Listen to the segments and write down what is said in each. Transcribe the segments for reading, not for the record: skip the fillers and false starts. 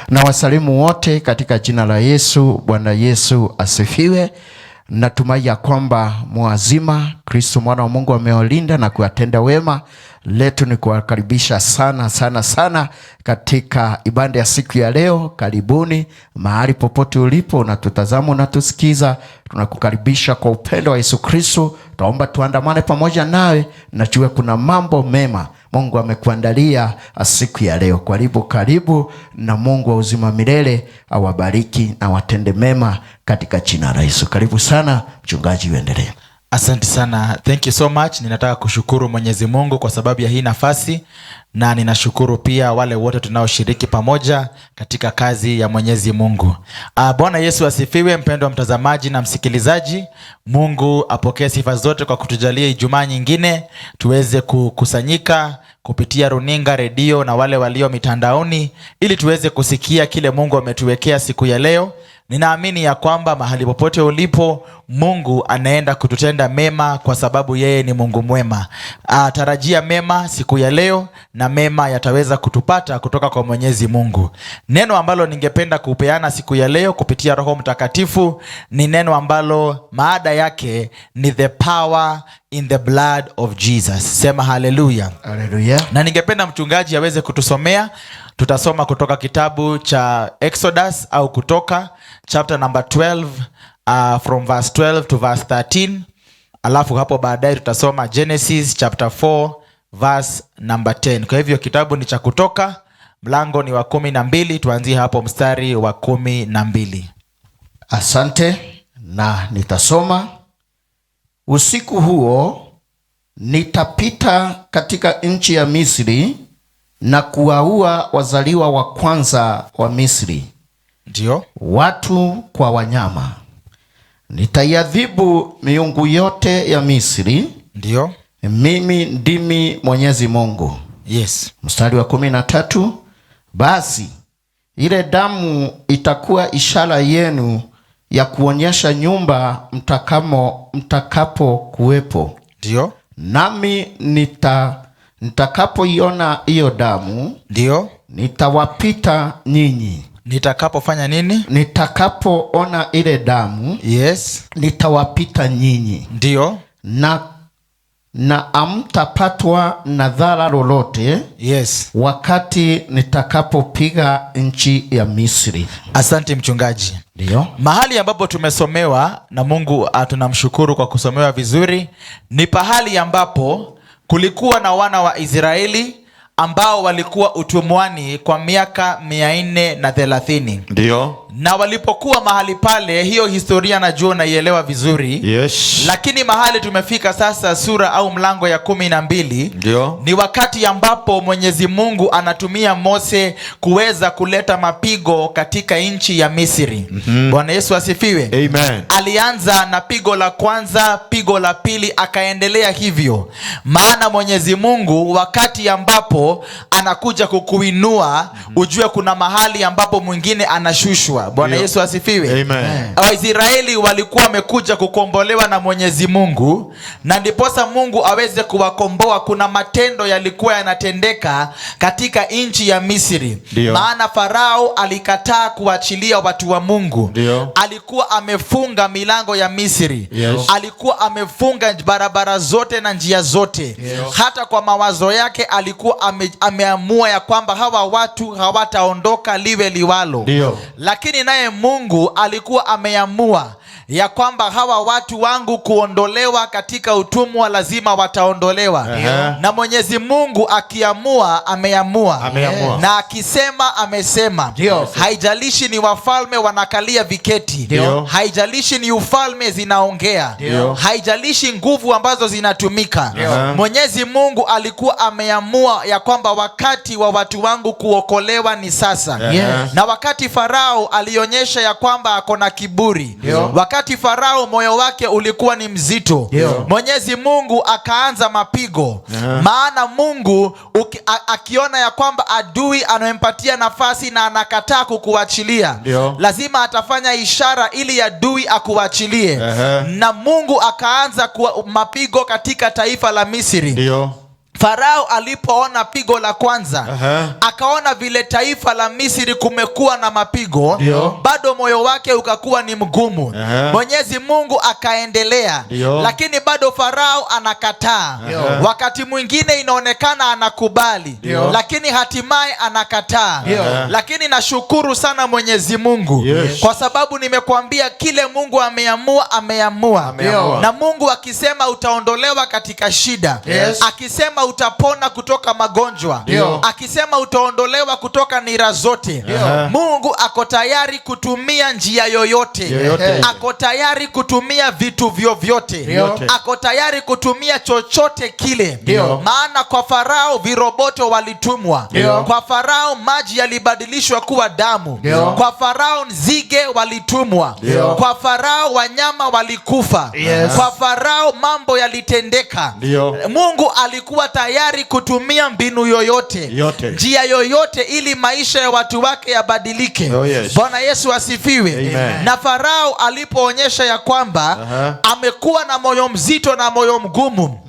Na wasalimu wote katika jina la Yesu. Bwana Yesu asifiwe. Natumai ya kwamba mu wazima, Kristo mwana wa Mungu amewalinda na kuwatenda wema. Letu ni kuwakaribisha sana sana sana katika ibada ya siku ya leo. Karibuni mahali popote ulipo, unatutazama, unatusikiza, tunakukaribisha kwa upendo wa Yesu Kristo. Tunaomba tuandamane pamoja nawe, najua kuna mambo mema Mungu amekuandalia siku ya leo. Karibu karibu, na Mungu wa uzima milele awabariki na watende mema katika jina la Yesu. Karibu sana mchungaji, uendelee. Asante sana, thank you so much. Ninataka kushukuru Mwenyezi Mungu kwa sababu ya hii nafasi, na ninashukuru pia wale wote tunaoshiriki pamoja katika kazi ya Mwenyezi Mungu. Bwana Yesu asifiwe. Mpendwa mtazamaji na msikilizaji, Mungu apokee sifa zote kwa kutujalia Ijumaa nyingine tuweze kukusanyika kupitia runinga, redio na wale walio mitandaoni ili tuweze kusikia kile Mungu ametuwekea siku ya leo. Ninaamini ya kwamba mahali popote ulipo, Mungu anaenda kututenda mema kwa sababu yeye ni Mungu mwema. Tarajia mema siku ya leo na mema yataweza kutupata kutoka kwa Mwenyezi Mungu. Neno ambalo ningependa kupeana siku ya leo kupitia Roho Mtakatifu ni neno ambalo maada yake ni the power in the blood of Jesus. Sema haleluya. Haleluya. Na ningependa mchungaji aweze kutusomea. Tutasoma kutoka kitabu cha Exodus au Kutoka chapter number 12, from verse 12 to verse 13. Alafu hapo baadaye tutasoma Genesis chapter 4 verse number 10. Kwa hivyo kitabu ni cha Kutoka, mlango ni wa 12, tuanzie hapo mstari wa 12. Asante, na nitasoma. Usiku huo nitapita katika nchi ya Misri na kuwaua wazaliwa wa kwanza wa Misri, watu kwa wanyama. Nitaiadhibu miungu yote ya Misri. Mimi ndimi Mwenyezi Mungu. Mstari wa 13, basi ile damu itakuwa ishara yenu ya kuonyesha nyumba mtakapo kuwepo. Nami nitakapoiona hiyo damu, nitawapita nyinyi. Nitakapofanya nini? Nitakapoona ile damu, nitawapita nyinyi. Na hamtapatwa na dhara lolote wakati nitakapopiga nchi ya Misri. Asante mchungaji. Mahali ambapo tumesomewa na Mungu, tunamshukuru kwa kusomewa vizuri, ni pahali ambapo kulikuwa na wana wa Israeli ambao walikuwa utumwani kwa miaka 430. Na walipokuwa mahali pale, hiyo historia najua unaielewa vizuri. Lakini mahali tumefika sasa, sura au mlango ya 12, ni wakati ambapo Mwenyezi Mungu anatumia Mose kuweza kuleta mapigo katika nchi ya Misri. Bwana Yesu asifiwe. Amen. Alianza na pigo la kwanza, pigo la pili, akaendelea hivyo. Maana Mwenyezi Mungu wakati ambapo anakuja kukuinua, ujue kuna mahali ambapo mwingine anashushwa. Bwana Yesu asifiwe. Amen. Waisraeli walikuwa wamekuja kukombolewa na Mwenyezi Mungu, na ndiposa Mungu aweze kuwakomboa, kuna matendo yalikuwa yanatendeka katika nchi ya Misri. Maana Farao alikataa kuachilia watu wa Mungu. Alikuwa amefunga milango ya Misri. Alikuwa amefunga barabara zote na njia zote. Hata kwa mawazo yake alikuwa ameamua ya kwamba hawa watu hawataondoka liwe liwalo. Lakini naye Mungu alikuwa ameamua ya kwamba hawa watu wangu kuondolewa katika utumwa lazima wataondolewa. Na Mwenyezi Mungu akiamua, ameamua. Ameamua. Na akisema, amesema. Haijalishi ni wafalme wanakalia viketi. Haijalishi ni ufalme zinaongea. Haijalishi nguvu ambazo zinatumika. Mwenyezi Mungu alikuwa ameamua ya kwamba wakati wa watu wangu kuokolewa ni sasa. Na wakati Farao alionyesha ya kwamba ako na kiburi, wakati Farao moyo wake ulikuwa ni mzito, Mwenyezi Mungu akaanza mapigo. Maana Mungu akiona ya kwamba adui anayempatia nafasi na anakataa kukuachilia, lazima atafanya ishara ili adui akuachilie. Na Mungu akaanza mapigo katika taifa la Misri. Farao alipoona pigo la kwanza, akaona vile taifa la Misri kumekuwa na mapigo, bado moyo wake ukakuwa ni mgumu. Mwenyezi Mungu akaendelea, lakini bado Farao anakataa. Wakati mwingine inaonekana anakubali, lakini hatimaye anakataa. Lakini nashukuru sana Mwenyezi Mungu kwa sababu nimekuambia kile Mungu ameamua, ameamua. Ameamua. Na Mungu akisema utaondolewa katika shida, akisema utapona kutoka magonjwa, akisema utaondolewa kutoka nira zote, Mungu ako tayari kutumia njia yoyote, Yoyote. Ako tayari kutumia vitu vyovyote, Vyote. Ako tayari kutumia chochote kile. Maana kwa Farao viroboto walitumwa, kwa Farao maji yalibadilishwa kuwa damu, kwa Farao nzige walitumwa, kwa Farao wanyama walikufa, kwa Farao mambo yalitendeka. Mungu alikuwa tayari kutumia mbinu yoyote, Yote. Njia yoyote ili maisha ya watu wake yabadilike. Oh, yes. Bwana Yesu asifiwe. Amen. Na Farao alipoonyesha ya kwamba amekuwa na moyo mzito na moyo mgumu,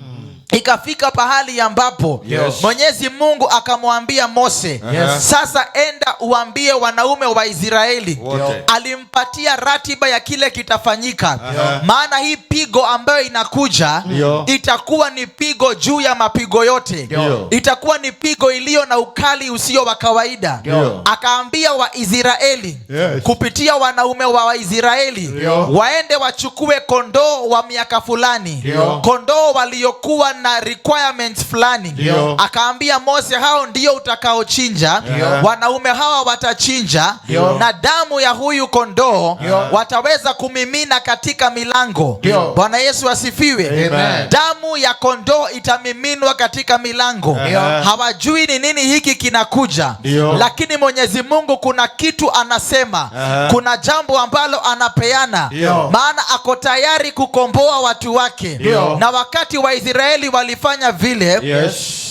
ikafika pahali ambapo Mwenyezi Mungu akamwambia Mose, "Sasa enda uambie wanaume wa Israeli." Wote. Alimpatia ratiba ya kile kitafanyika, maana hii pigo ambayo inakuja itakuwa ni pigo juu ya mapigo yote, itakuwa ni pigo iliyo na ukali usio wa kawaida. Akaambia Waisraeli kupitia wanaume wa Waisraeli waende wachukue kondoo wa miaka fulani, kondoo waliokuwa na requirements fulani. Akaambia Mose, "Hao ndio utakaochinja." Wanaume hawa watachinja, na damu ya huyu kondoo wataweza kumimina katika milango. Bwana Yesu asifiwe. Amen. Damu ya kondoo itamiminwa katika milango. Hawajui ni nini hiki kinakuja, lakini Mwenyezi Mungu kuna kitu anasema, kuna jambo ambalo anapeana, maana ako tayari kukomboa watu wake. Na wakati Waisraeli walifanya vile,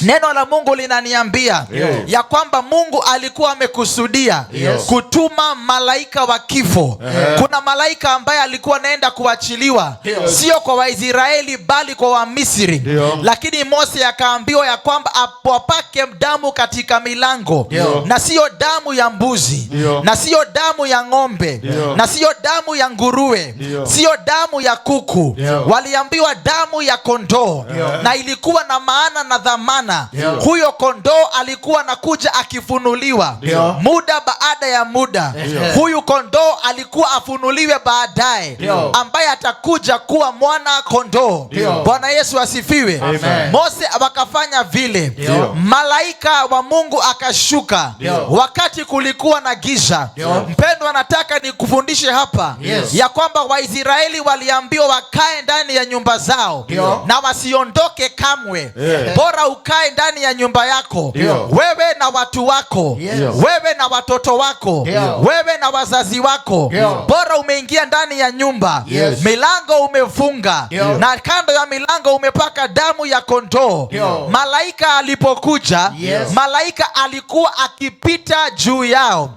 neno la Mungu linaniambia ya kwamba Mungu alikuwa amekusudia kutuma malaika wa kifo. Kuna malaika ambaye alikuwa anaenda kuachiliwa, sio kwa Waisraeli bali kwa Wamisri. Lakini Mose akaambiwa ya kwamba apapake damu katika milango, na siyo damu ya mbuzi, na siyo damu ya ng'ombe, na siyo damu ya nguruwe, siyo damu ya kuku. Waliambiwa damu ya kondoo, na ilikuwa na maana na dhamana. Huyo kondoo alikuwa anakuja akifunuliwa muda baada ya muda. Huyu kondoo alikuwa afunuliwe baadaye, ambaye atakuja kuwa mwana kondoo. Bwana Yesu asifiwe. Amen. Mose wakafanya vile. Malaika wa Mungu akashuka wakati kulikuwa na giza. Mpendwa, nataka nikufundishe hapa ya kwamba Waisraeli waliambiwa wakae ndani ya nyumba zao na wasiondoke kamwe. Bora ukae ndani ya nyumba yako, wewe na watu wako, wewe na watoto wako, wewe na wazazi wako. Bora umeingia ndani ya nyumba, milango umefunga, na kando ya milango umepaka damu ya kondoo. Malaika alipokuja, malaika alikuwa akipita juu yao.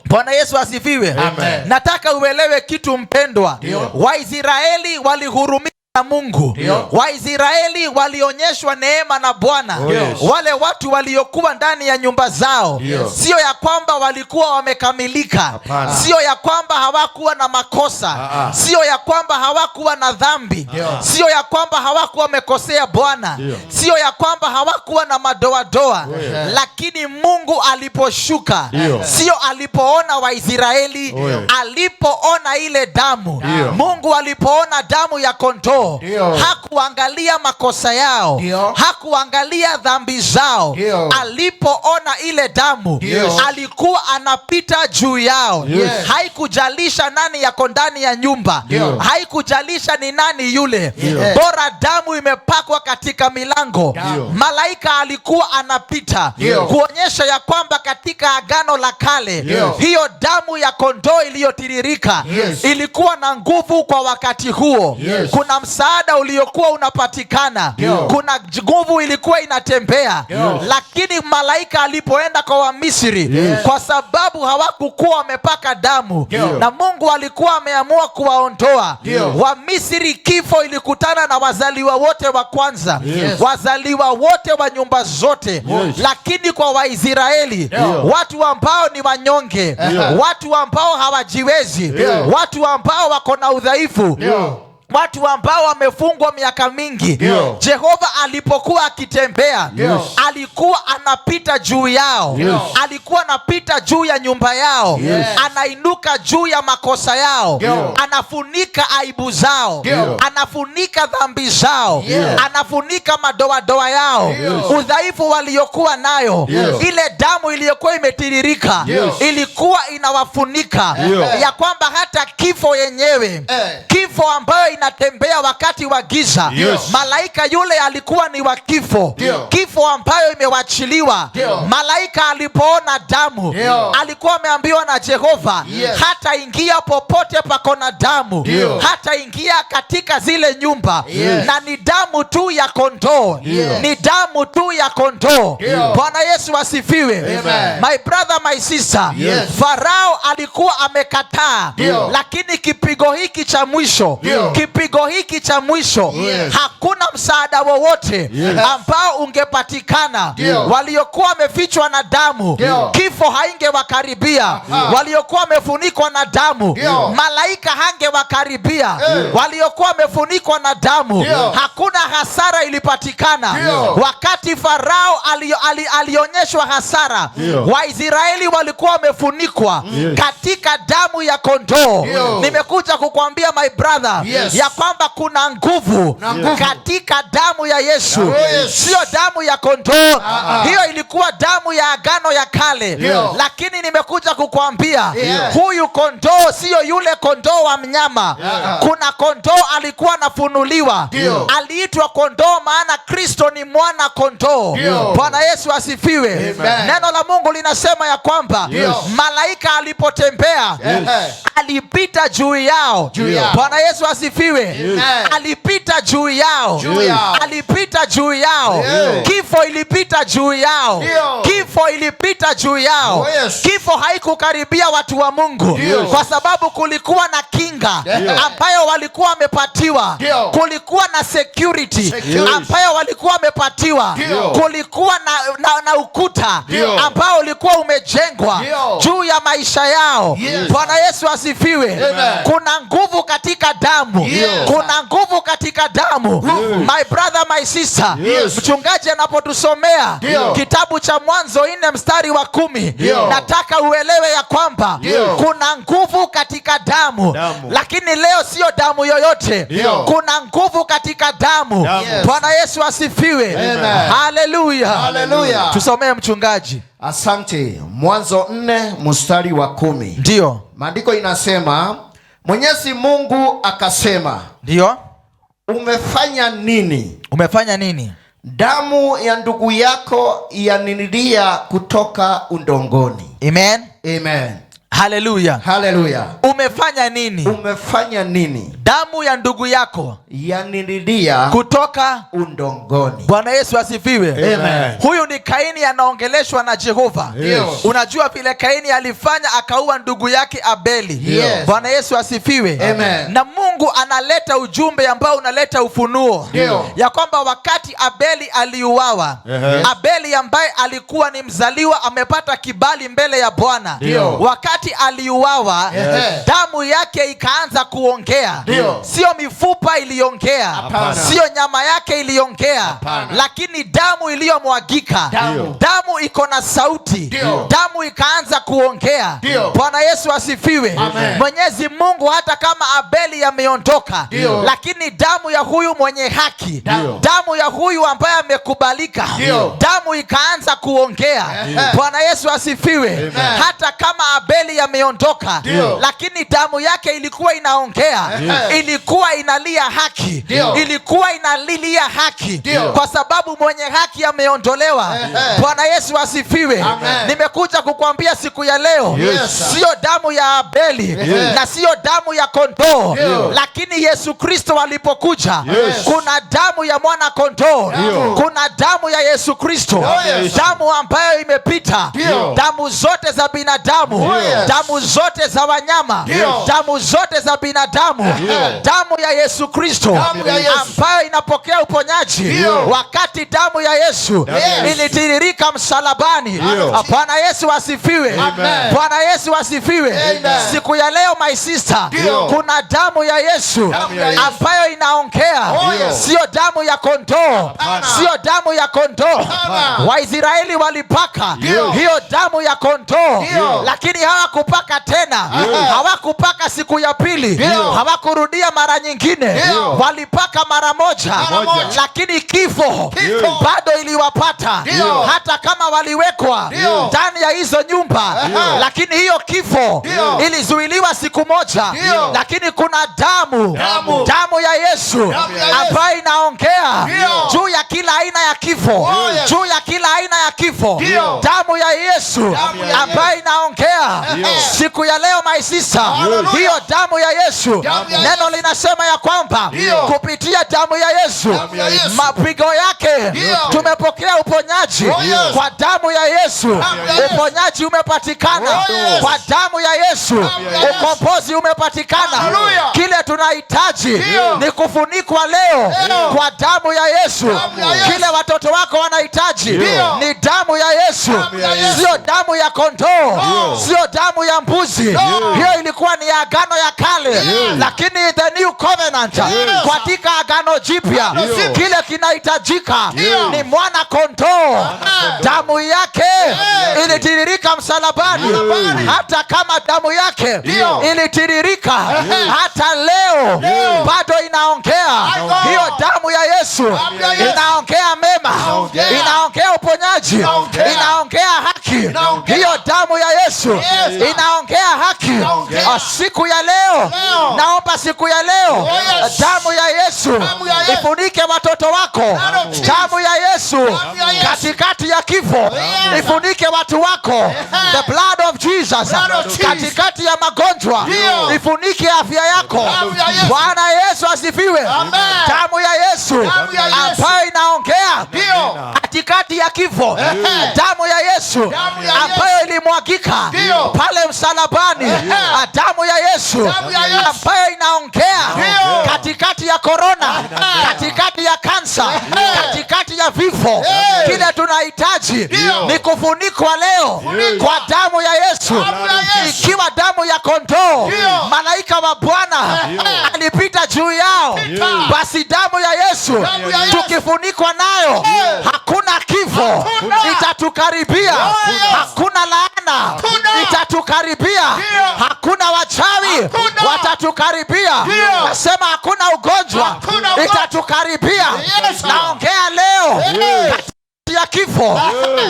Bwana Yesu asifiwe. Amen. Nataka uelewe kitu, mpendwa. Waisraeli walihurumiwa na Mungu. Waisraeli walionyeshwa neema na Bwana. Oh, yes. Wale watu waliokuwa ndani ya nyumba zao, sio ya kwamba walikuwa wamekamilika, Hapana. Sio ya kwamba hawakuwa na makosa, Ah, ah. sio ya kwamba hawakuwa na dhambi, sio ya kwamba hawakuwa wamekosea Bwana, sio ya kwamba hawakuwa na madoadoa, Oh, yes. lakini Mungu aliposhuka, sio alipoona Waisraeli, Oh, yes. alipoona ile damu, Mungu alipoona damu ya kondoo, hakuangalia makosa yao, hakuangalia dhambi zao. Alipoona ile damu, alikuwa anapita juu yao. Haikujalisha nani yako ndani ya nyumba, haikujalisha ni nani yule, bora damu imepakwa katika milango. Malaika alikuwa anapita kuonyesha ya kwamba katika Agano la Kale hiyo damu ya kondoo iliyotiririka ilikuwa na nguvu kwa wakati huo. Kuna Msaada uliokuwa unapatikana, kuna nguvu ilikuwa inatembea, lakini malaika alipoenda kwa Wamisri, kwa sababu hawakukuwa wamepaka damu na Mungu alikuwa ameamua kuwaondoa Wamisri, kifo ilikutana na wazaliwa wote wa kwanza, wazaliwa wote wa nyumba zote. Lakini kwa Waisraeli, watu ambao ni wanyonge, watu ambao hawajiwezi, watu ambao wako na udhaifu, watu ambao wamefungwa miaka mingi, Jehova alipokuwa akitembea, alikuwa anapita juu yao, alikuwa anapita juu ya nyumba yao, anainuka juu ya makosa yao, anafunika aibu zao, anafunika dhambi zao, anafunika madoadoa yao, udhaifu waliokuwa nayo. Ile damu iliyokuwa imetiririka ilikuwa inawafunika, ya kwamba hata kifo yenyewe, kifo ambayo inatembea wakati wa giza, malaika yule alikuwa ni wa kifo, kifo ambayo imewachiliwa. Malaika alipoona damu, alikuwa ameambiwa na Jehova hata ingia popote pako na damu, hata ingia katika zile nyumba, na ni damu tu ya kondoo, ni damu tu ya kondoo. Bwana Yesu asifiwe. Amen. My brother, my sister, Farao alikuwa amekataa, lakini kipigo hiki cha mwisho, kipigo hiki cha mwisho, hakuna msaada wowote ambao ungepatikana. Waliokuwa wamefichwa na damu, kifo haingewakaribia. Waliokuwa wamefunikwa na damu, malaika hangewakaribia. Waliokuwa wamefunikwa na damu, hakuna hasara ilipatikana. Wakati Farao alionyeshwa hasara, Waisraeli walikuwa wamefunikwa katika damu ya kondoo. Nimekuja kukwambia, my brother, ya kwamba kuna nguvu Kuna nguvu. Katika damu ya Yesu. Oh, yes. Sio damu ya kondoo, Ah, ah. hiyo ilikuwa damu ya agano ya kale, lakini nimekuja kukwambia huyu kondoo sio yule kondoo wa mnyama. Kuna kondoo alikuwa anafunuliwa, aliitwa kondoo maana Kristo ni mwana kondoo. Bwana Yesu asifiwe. Amen. Neno la Mungu linasema ya kwamba malaika alipotembea, alipita juu yao. Juu yao. Bwana Yesu asifiwe. Amen. Alipita juu yao. Juu yao. Alipita juu yao. Kifo ilipita juu yao. Kifo ilipita juu yao. Oh, yes. Kifo haikukaribia watu wa Mungu kwa sababu kulikuwa na kinga ambayo walikuwa wamepatiwa. Kulikuwa na security Security. ambayo walikuwa wamepatiwa. Kulikuwa na ukuta ambao ulikuwa umejengwa juu ya maisha yao. Bwana Yesu asifiwe. Amen. Kuna nguvu katika damu. Kuna nguvu katika damu. My brother, my sister, mchungaji anapotusomea kitabu cha Mwanzo 4 mstari wa 10, nataka uelewe ya kwamba kuna nguvu katika damu. Damu. Lakini leo sio damu yoyote. Kuna nguvu katika damu. Damu. Bwana Yesu asifiwe. Amen. Haleluya. Haleluya. Tusomee, mchungaji. Asante. Mwanzo 4 mstari wa 10. Maandiko inasema, Mwenyezi Mungu akasema, umefanya nini? Umefanya nini? Damu ya ndugu yako yanililia kutoka udongoni. Amen. Amen. Haleluya. Haleluya. Umefanya nini? Umefanya nini? Damu ya ndugu yako Yanililia kutoka udongoni. Bwana Yesu asifiwe. Amen. Huyu ni Kaini anaongeleshwa na Jehova. Unajua vile Kaini alifanya, akaua ndugu yake Abeli. Bwana Yesu asifiwe. Amen. Na Mungu analeta ujumbe ambao unaleta ufunuo ya kwamba wakati Abeli aliuawa, Abeli ambaye alikuwa ni mzaliwa amepata kibali mbele ya Bwana, wakati aliuawa, damu yake ikaanza kuongea. Sio mifupa iliongea, sio nyama yake iliongea, lakini damu iliyomwagika. Damu. Damu iko na sauti. Damu ikaanza kuongea. Bwana Yesu asifiwe. Amen. Mwenyezi Mungu, hata kama Abeli ameondoka, lakini damu ya huyu mwenye haki, damu ya huyu ambaye amekubalika, damu ikaanza kuongea. Bwana Yesu asifiwe. Amen. Hata kama Abeli ameondoka, lakini damu yake ilikuwa inaongea, ilikuwa inalia haki, ilikuwa inalilia haki, kwa sababu mwenye haki ameondolewa. Bwana Yesu asifiwe. Amen. Nimekuja kukwambia siku ya leo, sio damu ya Abeli na sio damu ya kondoo, lakini Yesu Kristo alipokuja, kuna damu ya mwana kondoo, kuna damu ya Yesu Kristo, damu ambayo imepita damu zote za binadamu, damu zote za wanyama, damu zote za binadamu, damu ya Yesu Kristo Damu ya Yesu. Ambayo inapokea uponyaji wakati damu ya Yesu ilitiririka msalabani. Bwana Yesu asifiwe. Amen. Bwana Yesu asifiwe. Amen. Siku ya leo, my sister, kuna damu ya Yesu Damu ya Yesu. Ambayo inaongea, sio damu ya kondoo, Hapana. sio damu ya kondoo. Hapana. Waisraeli walipaka hiyo damu ya kondoo, lakini hawakupaka tena, hawakupaka siku ya pili, hawakurudia mara nyingine, walipaka mara moja, Mara moja. Lakini kifo Kifo. Bado iliwapata, hata kama waliwekwa ndani ya hizo nyumba, lakini hiyo kifo ilizuiliwa siku moja, lakini kuna damu, Damu. Damu ya Yesu Damu ya Yesu. Ambayo inaongea juu ya kila aina ya kifo, juu ya kila aina ya kifo, damu ya Yesu Damu ya ambayo inaongea siku ya leo, my sister, Hallelujah. hiyo damu ya Yesu, Damu ya neno Yesu. Linasema ya kwamba kupitia damu ya Yesu, Damu ya Yesu. Mapigo yake tumepokea uponyaji. Kwa damu ya Yesu Damu ya Yesu. Uponyaji umepatikana. Kwa damu ya Yesu Damu ya Yesu. Ukombozi umepatikana. Hallelujah. Kile tunahitaji ni kufunikwa leo kwa damu ya Yesu. Damu ya Yesu. Kile watoto wako wanahitaji ni damu ya Yesu, Damu ya Yesu. Sio damu ya kondoo, sio damu ya mbuzi. Hiyo ilikuwa ni agano ya kale, lakini the new covenant, katika agano jipya, kile kinahitajika ni mwana kondoo, damu yake ilitiririka msalabani. Msalabani. Hata kama damu yake ilitiririka, hata leo bado inaongea. Inaongea. Hiyo damu ya Yesu Damu ya Yesu. Inaongea mema, Inaongea. Inaongea uponyaji, Inaongea. Inaongea haki. Inaongea. Hiyo damu ya Yesu inaongea haki. Inaongea. Siku ya leo, Leo. Naomba siku ya leo damu ya Yesu Damu ya Yesu. Ifunike watoto wako, Blood of Jesus. Damu ya Yesu Damu ya Yesu. Katikati ya kifo ifunike watu wako, the blood of Jesus Blood of Jesus. Katikati ya magonjwa ifunike afya yako. Damu ya Yesu. Bwana Yesu asifiwe. Amen. Damu ya Yesu Damu ya Yesu. Ambayo inaongea katikati ya kifo, damu ya Yesu Damu ya Yesu. Ambayo ilimwagika pale msalabani, damu ya Yesu Damu ya Yesu. Ambayo inaongea katikati ya korona, katikati ya kansa, katikati ya vifo, kile tunahitaji ni kufunikwa leo kwa damu ya Yesu. Damu ya Yesu. Ikiwa damu ya kondoo, malaika wa Bwana alipita juu yao, basi damu ya Yesu Damu ya Yesu. Tukifunikwa nayo, hakuna kifo Hakuna. Itatukaribia, hakuna laana Hakuna. Itatukaribia, hakuna wachawi Hakuna. Watatukaribia. Nasema hakuna ugonjwa Hakuna ugonjwa. Itatukaribia. Naongea leo ya kifo,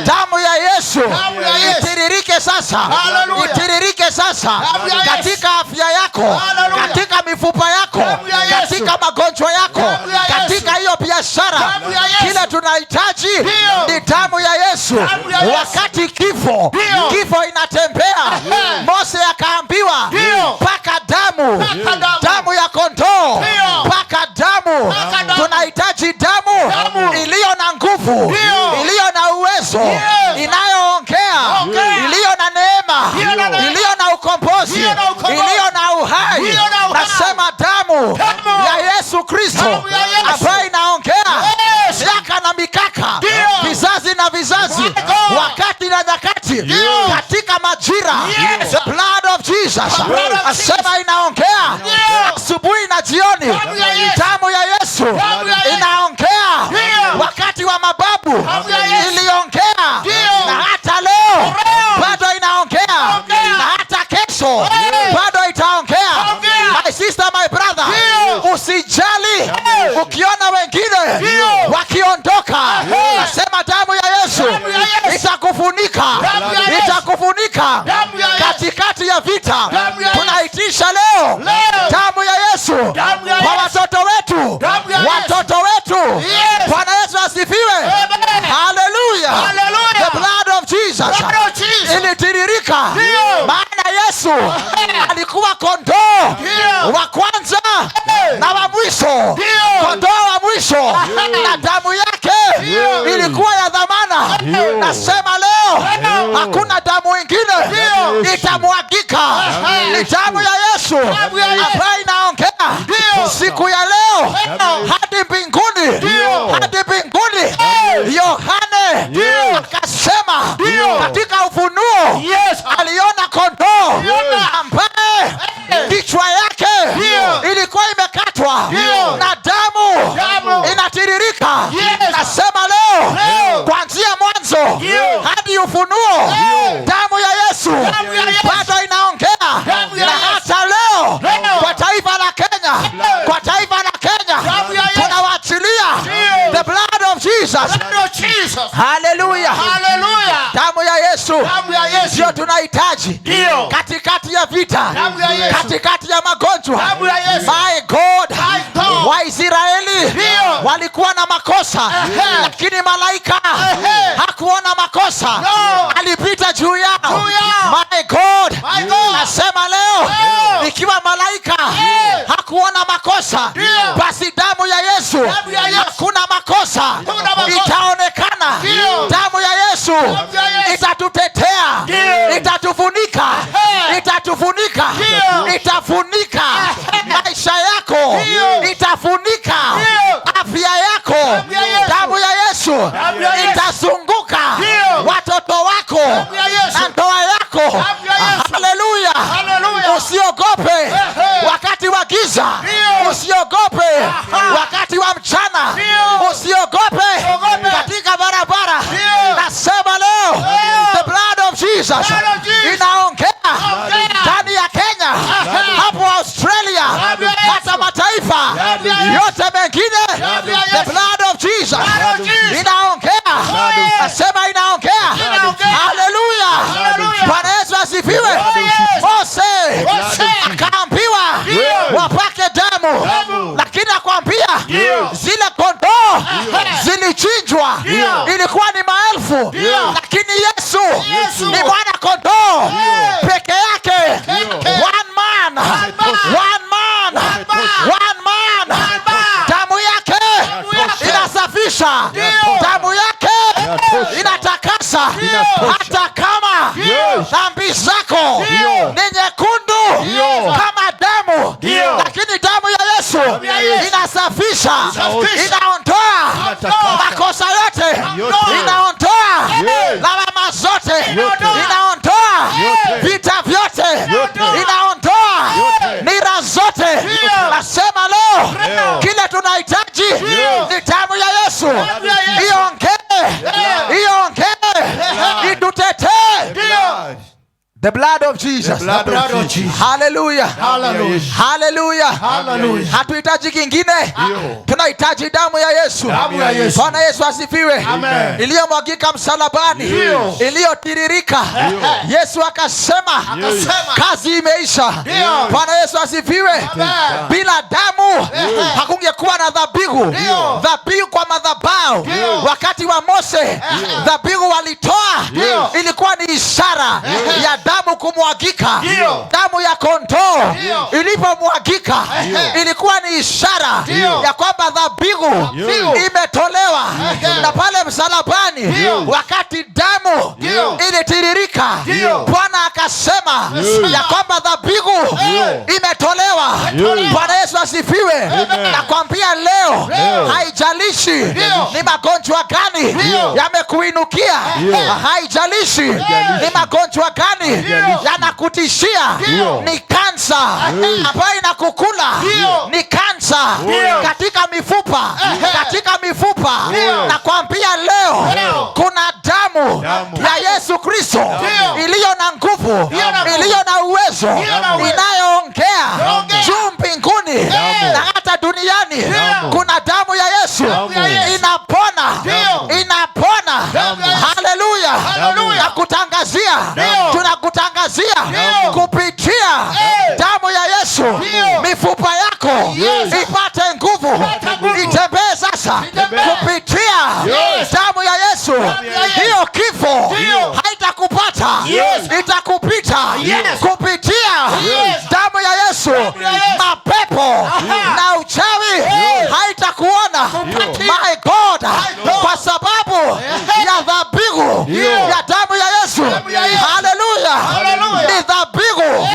damu ya Yesu Damu ya Yesu. Itiririke sasa, Hallelujah. itiririke sasa Damu ya Yesu. Katika afya yako, Hallelujah. katika mifupa yako, Damu ya Yesu. Katika magonjwa yako, Damu ya Yesu. Katika hiyo biashara, Damu ya Yesu. Kile tunahitaji ni damu ya Yesu. Damu ya Yesu. Wakati kifo kifo inatembea, Mose akaambiwa paka damu, Paka damu. Damu ya kondoo, paka damu. Paka damu. Tunahitaji damu Damu. Iliyo na nguvu, iliyo na uwezo, inayoongea, Ongea. Iliyo na neema, Iliyo na neema. Iliyo na ukombozi, Iliyo na ukombozi. Iliyo na uhai. Iliyo na uhai. Nasema damu Damu. Ya Yesu Kristo Damu ya Yesu. Ambayo inaongea miaka na mikaka, vizazi na vizazi, My God. Wakati na nyakati, katika majira, the blood of Jesus, The blood of asema inaongea asubuhi na jioni, Damu ya Yesu. Damu ya Yesu Damu ya Yesu. Inaongea wakati wa mababu Damu ya Yesu. Iliongea, na hata leo Leo. Bado inaongea, Ongea. na hata kesho bado itaongea. Ongea. My sister, my brother, usijali ukiona wengine wakiondoka, nasema damu ya Yesu Damu ya Yesu. Itakufunika. Itakufunika, Damu ya Yesu. Itakufunika Damu ya Yesu. Katikati ya vita. Damu ya Yesu. Tunaitisha leo Leo. Damu ya Yesu Damu ya kwa Yesu. Watoto wetu, Damu ya Yesu. Watoto wetu. Yes. Bwana Yesu asifiwe. Amen. Haleluya. Hallelujah. The blood of Jesus Blood of Jesus. ilitiririka, Ndio. maana Yesu alikuwa kondoo Ndio. wa kwanza na wa mwisho, Ndio. Kondoo wa mwisho, na damu yake Ndio. Ilikuwa ya dhamana. Ndio. Nasema leo Ndio. Hakuna damu ingine Ndio. Itamwagika, ni damu ya Yesu Damu ya Yesu. Ambayo inaongea Ndio. Siku ya leo Ndio. Hadi mbinguni, Ndio. Hadi mbinguni. Yohane Ndio. Akasema Ndio. Katika Ufunuo Yes. Aliona kondoo Aliona. Ambaye kichwa yake Ndio. Ilikuwa imekatwa Ndio. Na damu Damu. Inatiririka. Yes. Nasema leo Leo. Kuanzia mwanzo Ndio. Hadi Ufunuo Ndio. Damu ya Yesu Damu ya Yesu. Bado inaongea Damu ya na Yesu. Hata leo Leo. Kwa taifa la Kenya, kwa taifa la Kenya Damu ya Yesu. Tunawaachilia Ndio. the blood of Jesus. Blood of Jesus. Haleluya. Hallelujah. Damu ya Yesu Damu ya Yesu. Ndio tunahitaji Ndio. Katikati ya vita, Damu ya Yesu. Katikati ya magonjwa. Damu ya Yesu. My God, My God. Waisraeli Ndio. Walikuwa na makosa, Ehe. Lakini malaika Ehe. Hakuona makosa, No. Alipita juu yao. Juu yao. My God, My God. Nasema leo Leo. Ikiwa malaika Eh. Hakuona makosa, Ndio. Basi damu ya Yesu, Damu ya Yesu. Hakuna makosa, Hakuna makosa. Itaonekana. Ndio. Damu ya Yesu Damu ya Yesu. Itatutetea, Ndio. Itatufunika, Ehe. Itatufunika, Ndio. Itafunika Maisha yako, Ndio. Itafunika Ndio. Afya yako. Damu ya Yesu. Damu ya Yesu Damu ya Yesu. Itazunguka Ndio. Watoto wako Damu ya Yesu. Na ndoa yako. Damu ya Yesu. Haleluya. Haleluya. Usiogope Ehe. Wakati wa giza, Ndio. Usiogope Aha. Wakati wa mchana, Ndio. Usiogope Usiogope. Katika barabara. Ndio. Nasema leo Leo. the blood of Jesus Blood of Jesus. Inaongea Ongea. Ndani ya Kenya, hapo Australia, Damu ya Yesu. Hata mataifa Damu ya Yesu. Yote mengine, Damu ya the Yesu. blood of Jesus Blood of Jesus. Inaongea. Yes. Nasema inaongea. Inaongea. Haleluya. Haleluya. Bwana Yesu asifiwe. Yes. Mose Mose. Akaambiwa Ndio. Wapake damu, Damu. Lakini akwambia Ndio. Zile kondoo Zilichinjwa, Ndio. Ilikuwa ni maelfu, Ndio. Lakini Yesu, Yesu. Ni mwana kondoo Ndio. Peke yake. Yake. One man, man. One man, man. One man. man. Damu yake yake. Inasafisha, Ndio. Damu yake Inatakasa, Ndio. Hata kama Ndio. Dhambi zako Ndio. Ni nyekundu Ndio. Kama damu, Ndio. Lakini damu ya Yesu ya Yesu. Inasafisha, Inasafisha. Inaondoa Inaondoa. Makosa yote, Yote. Inaondoa Yes. Lawama zote, Inaondoa. Inaondoa Yote. Vita vyote, Yote. Inaondoa Yote. Nira zote. Ndio. Nasema leo Ndio. Kile tunahitaji Ndio. Ni damu ya Yesu Damu ya Yesu. Iongee, iongee, itutetee. Ndio. The blood of Jesus. The blood of Jesus. Hallelujah. Hallelujah. Hallelujah. Hallelujah. Hatuhitaji kingine, Tunahitaji damu ya Yesu. Damu ya Yesu. Bwana Yesu asifiwe. Amen. Iliyomwagika msalabani, Ndio. Iliyotiririka. Yesu akasema, Akasema. Kazi imeisha. Ndio. Bwana Yesu asifiwe. Amen. Bila damu hakungekuwa na dhabihu. Ndio. Dhabihu kwa madhabahu Ndio. wakati wa Mose, dhabihu walitoa Ndio. Ilikuwa ni ishara ya damu kumwagika. Ndio. Damu ya kondoo Ndio. Ilipomwagika Ehe. Ilikuwa ni ishara Ndio. Ya kwamba dhabihu Ndio. Imetolewa. Ehe. Na pale msalabani Ndio. wakati damu Ndio. ilitiririka, Ndio. Bwana akasema Ndio. Ya kwamba dhabihu Ndio. imetolewa. Ndio. Bwana Yesu asifiwe. Nakwambia leo, Leo. Haijalishi Ndio. ni magonjwa gani Ndio. yamekuinukia, Haijalishi ni magonjwa gani Ndio. Yanakutishia, Ndio. Ni kansa ambayo inakukula, Ndio. Ni kansa Ndio. Katika mifupa, Ehe. Katika mifupa, Ndio. Nakwambia leo Ndio. Kuna damu Damu. Ya Yesu Kristo Ndio. Iliyo na nguvu, Iliyo na nguvu. Iliyo na uwezo, Iliyo na uwezo. Inayoongea Inaongea. juu mbinguni Damu. Na hata duniani. Damu. Kuna damu ya Yesu Damu ya Yesu. Inapona, Ndio. Inapona. Damu ya Yesu. Haleluya. Haleluya. Hallelujah. Nakutangazia, Ndio. Tunakutangazia Ndio. Kupitia damu ya Yesu, Ndio. Mifupa yako Yes. ipate nguvu, Ipate nguvu. Itembee sasa Itembee. kupitia Yes. damu ya Yesu. Ya Yesu. Hiyo kifo Ndio. haitakupata, Yes. itakupita Yes. kupitia Yes. damu ya Yesu. Ya Yesu. Mapepo na uchawi haitakuona, my God, God. Kwa sababu ya dhabihu ya damu ya Yesu. Ya Yesu. Haleluya! Haleluya. Ni dhabihu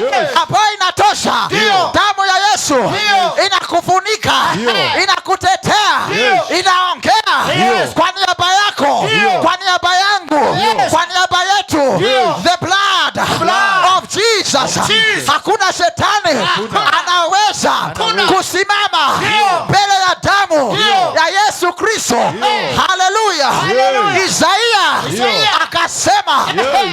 ambayo inatosha. Ndio. Damu ya Yesu Ndio. Inakufunika, Ndio. inakutetea, Ndio. inaongea Yes. kwa niaba yako, Ndio. kwa niaba yangu, Yes. kwa niaba yetu. Ndio. The blood Blood of Jesus. Jesus. Hakuna shetani anaweza Hakuna. Kusimama Ndio. Mbele ya damu Ndio. ya Yesu Kristo. Haleluya! Haleluya. Isaia Isaia. Akasema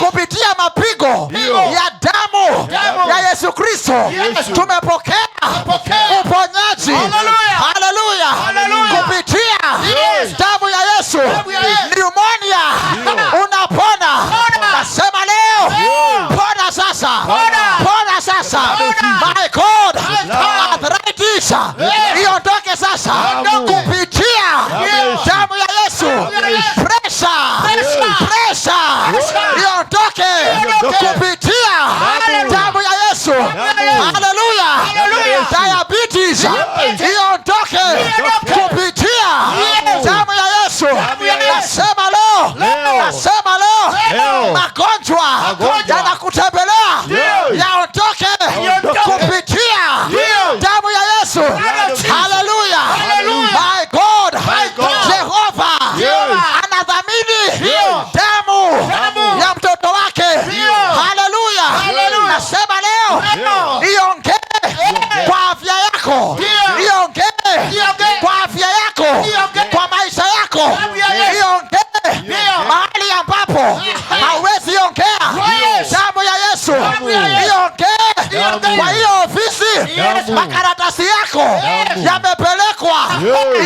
kupitia mapigo ya damu Damu. Ya Yesu Kristo Yesu. Tumepokea Tumepokea. Uponyaji. Haleluya. Haleluya! Haleluya. Kupitia Yes. Damu ya Yesu, Damu ya Yesu. Pneumonia unapona. Pona. Nasema leo, pona sasa, Pona. Pona sasa, Pona. my God, God. Arthritis iondoke sasa Iondoke. Kupitia Yesu. Damu ya Yesu, Ya Yesu. Pressure, Pressure. pressure Pressure. iondoke Iondoke. Kupitia Hallelujah. damu ya Yesu. Haleluya! Hallelujah. Diabetes iondoke Iondoke. Kupitia Yes. Damu ya Yesu. Ya Yesu. Nasema leo, Leo. Nasema leo, Leo. Magonjwa Magonjwa. Yanakutembelea Yes. yaondoke Yaondoke. Kupitia Ndio. Damu ya Yesu. Jesus. Haleluya! Hallelujah. My God, My God. Jehova Yes. anadhamini Ndio. Damu Damu. ya mtoto wake. Ndio. Haleluya! Haleluya. Nasema leo Ndio. iongee kwa afya yako, Ndio. iongee Iongee. kwa afya yako, Iongee. Kwa maisha yako, Damu ya Yesu. Iongee Ndio. mahali ambapo hauwezi ongea. Yes. Damu ya Yesu Damu ya Yesu. iongee Iongee. kwa hiyo ofisi, Yes. Makaratasi yako yamepelekwa,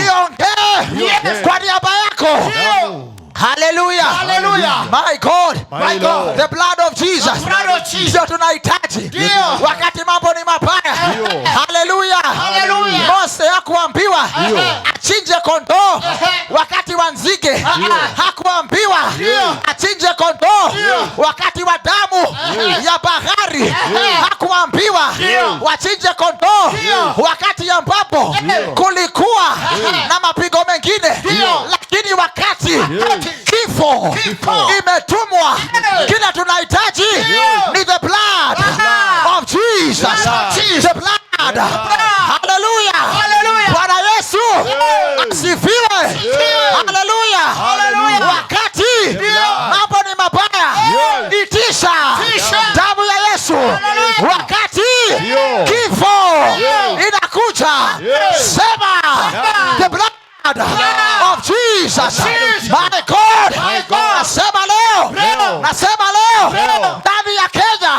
iongee Yes. kwa niaba yako. Haleluya. Hallelujah. My God. My God. The blood of Jesus. The blood of Jesus. Ndio tunahitaji. Ndio. Wakati mambo ni mabaya. Haleluya. Hallelujah. Mose hakuambiwa achinje kondoo wakati wa nzige. Hakuambiwa achinje kondoo wakati wa damu ya bahari. Hakuambiwa wachinje kondoo wakati ambapo kulikuwa na mapigo mengine, lakini wakati kifo Kifo. Imetumwa, kila tunahitaji ni the blood of Jesus. The blood. Hallelujah. Hallelujah. Bwana Yesu asifiwe. Hallelujah. Hallelujah. Wakati mambo ni mabaya, itisha Itisha. Damu ya Yesu. Wakati kifo inakuja, sema the blood of Jesus. My God. Nasema leo, nasema leo, ndani ya Kenya,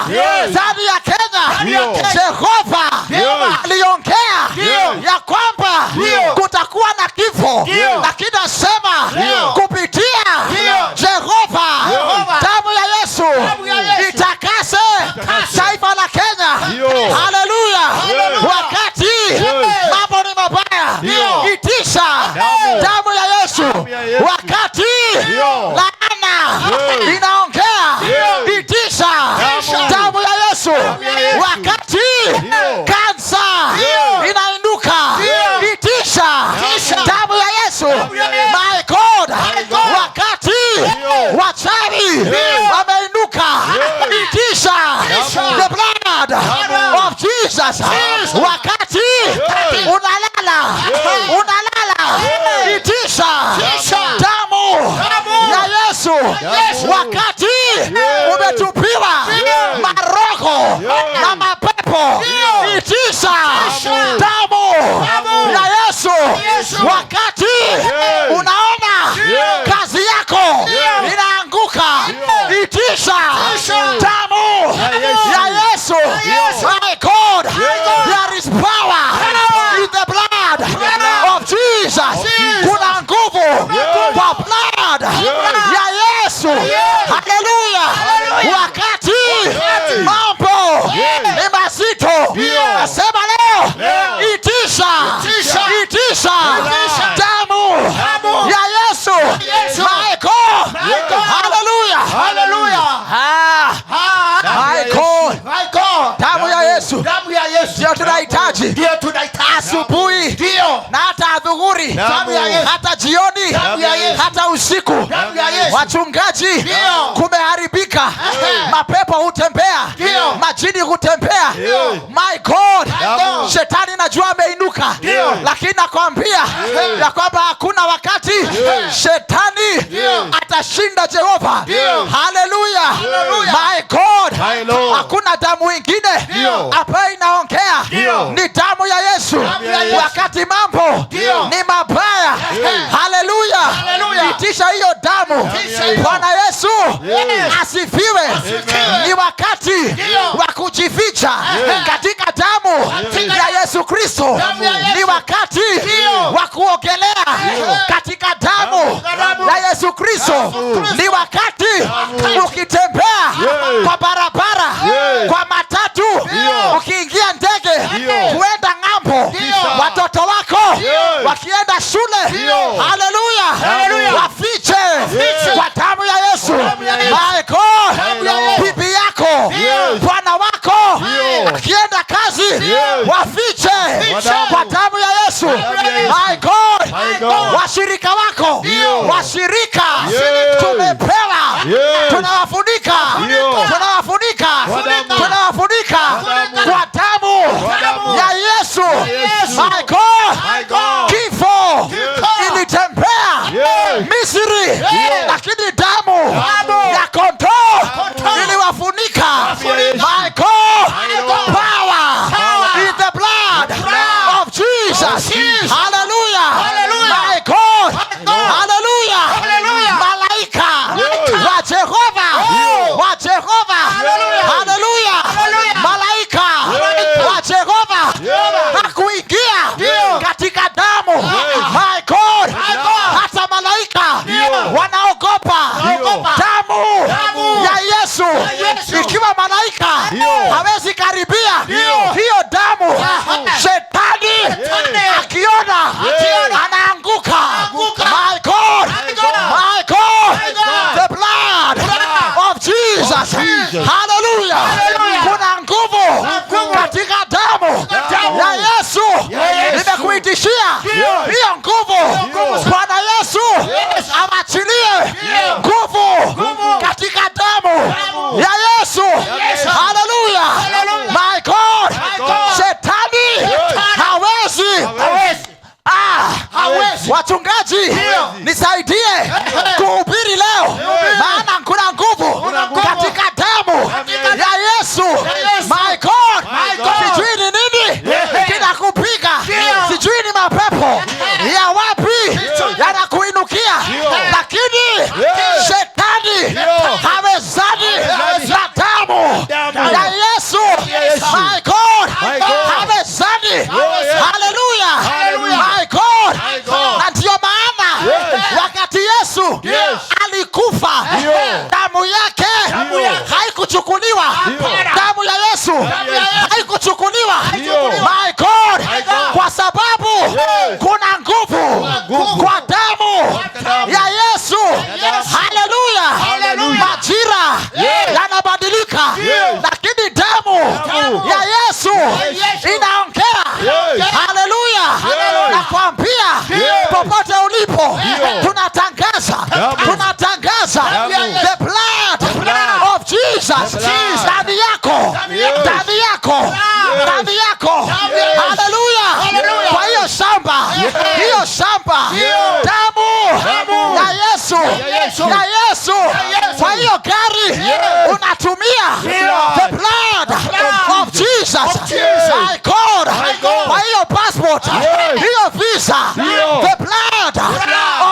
ndani ya Kenya, Jehova aliongea ya kwamba kutakuwa na kifo, lakini nasema kupitia Jehova, damu ya Yesu ya Yesu. Itakase taifa la Kenya. Haleluya! Wakati mambo ni mabaya, itisha damu ya Yesu. Wakati laana inaongea, itisha damu ya Yesu. Wakati kansa inainuka, itisha damu ya Yesu. My God, wakati wachawi wameinuka, itisha the blood of Jesus. Wakati unalala, unalala, itisha damu ya Yesu. Wakati umetupiwa maroho na mapepo, itisha damu ya Yesu. Wakati unaona kazi yako inaanguka, itisha damu ya Yesu. My God, there is power in the blood of Jesus. Kuna nguvu kwa blood ya Yesu. Haleluya. Ndio tunahitaji. Ndio tunahitaji. Asubuhi Ndio. na hata adhuhuri, Damu ya Yesu. hata jioni, Damu ya Yesu. hata usiku. Damu ya Yesu. Wachungaji, Ndio. kumeharibika. Mapepo hutembea, Ndio. majini hutembea. Ndio. My God, Damu. shetani najua ameinuka, Ndio. lakini nakwambia ya kwamba hakuna wakati shetani Ndio. atashinda Jehova. Ndio. Haleluya, Haleluya. my God, My Lord. hakuna damu ingine Ndio. ambayo inaongea, Ndio. ni damu ya Yesu. Damu ya Yesu. Wakati mambo Ndio. ni mabaya, haleluya, Haleluya. itisha hiyo damu. Itisha hiyo. Bwana Yesu asifiwe. Asifiwe. Ni wakati Ndio. wa kujificha katika damu Katika ya Yesu Kristo. Damu ya Yesu. Ni wakati Ndio. wa kuogelea katika damu Damu. ya Yesu Kristo. Kristo. Ni wakati ukitembea kwa barabara, Yes. kwa matatu, Ndio. ukiingia ndege Ndio. kuenda ng'ambo, Ndio. watoto wako Yes. wakienda shule, Ndio. haleluya, Haleluya. wafiche kwa damu ya Yesu. Damu ya Yesu. My God, Damu ya Yesu. bibi yako, Yes. bwana wako Ndio. akienda kazi, Yes. wafiche Ndio. kwa damu ya Yesu. ya Yesu. My God, My God. washirika wako, Ndio. washirika Yes. tumepewa, Yes. tunawafunika, Ndio. tunawafunika, Kwa damu. tunawafunika damu. kwa damu Kwa damu. ya Yesu. Yesu. My God, My God. kifo ilitembea Yes. Misri, lakini damu ya kondoo iliwafunika. ya Yesu. My God, God. power in the blood of Jesus. Hallelujah. My God. Hallelujah. Malaika wa Jehova, wa Jehova. Hallelujah. Malaika wa Jehova hakuingia katika damu. My God. Hata malaika wanaogopa damu ya Yesu. Ikiwa malaika hawezi karibia hiyo damu, shetani akiona anaanguka. My God, my God, the blood of Jesus. Hallelujah. Kuna nguvu katika damu ya Yesu. Nimekuitishia hiyo nguvu. Bwana Yesu awachilie nguvu katika damu ya Yesu. Hallelujah. My God, shetani hawezi. Ah, Hawezi. wachungaji, nisaidie kuhubiri leo, maana kuna nguvu katika damu ya Yesu. My God, sijui ni nini kinakupiga, sijui ni mapepo ya wapi yanakuinukia, lakini shetani hawezani na damu ya Yesu. My God, My God. hawezani. yes. Hallelujah. Hallelujah. My God. My God. Na ndiyo maana Yes. wakati Yesu Yes. alikufa, Ndio. damu yake Ndio. haikuchukuliwa. Ndio. Damu ya Yesu ya haikuchukuliwa. Ndio. My God. My God. Kwa sababu Yes. kuna nguvu nguvu. kwa damu damu. ya Yesu. Haleluya. Hallelujah. Majira yanabadilika, Yes. lakini damu Damu. ya Yesu inaongea. Yes. Haleluya. Yes. Nakwambia Yes. popote ulipo, Ndio. tunatangaza, Damu. tunatangaza Damu. the blood blood. of Jesus blood. ndani yako, Yes. ndani yako, ndani yako. Yes. Haleluya. Kwa hiyo shamba, hiyo shamba, damu Damu. ya Yesu, Yesu. ya Yesu. Kwa hiyo gari unatumia the blood of Jesus. My God. God. Kwa hiyo passport, Yes. hiyo visa, Ndio. the blood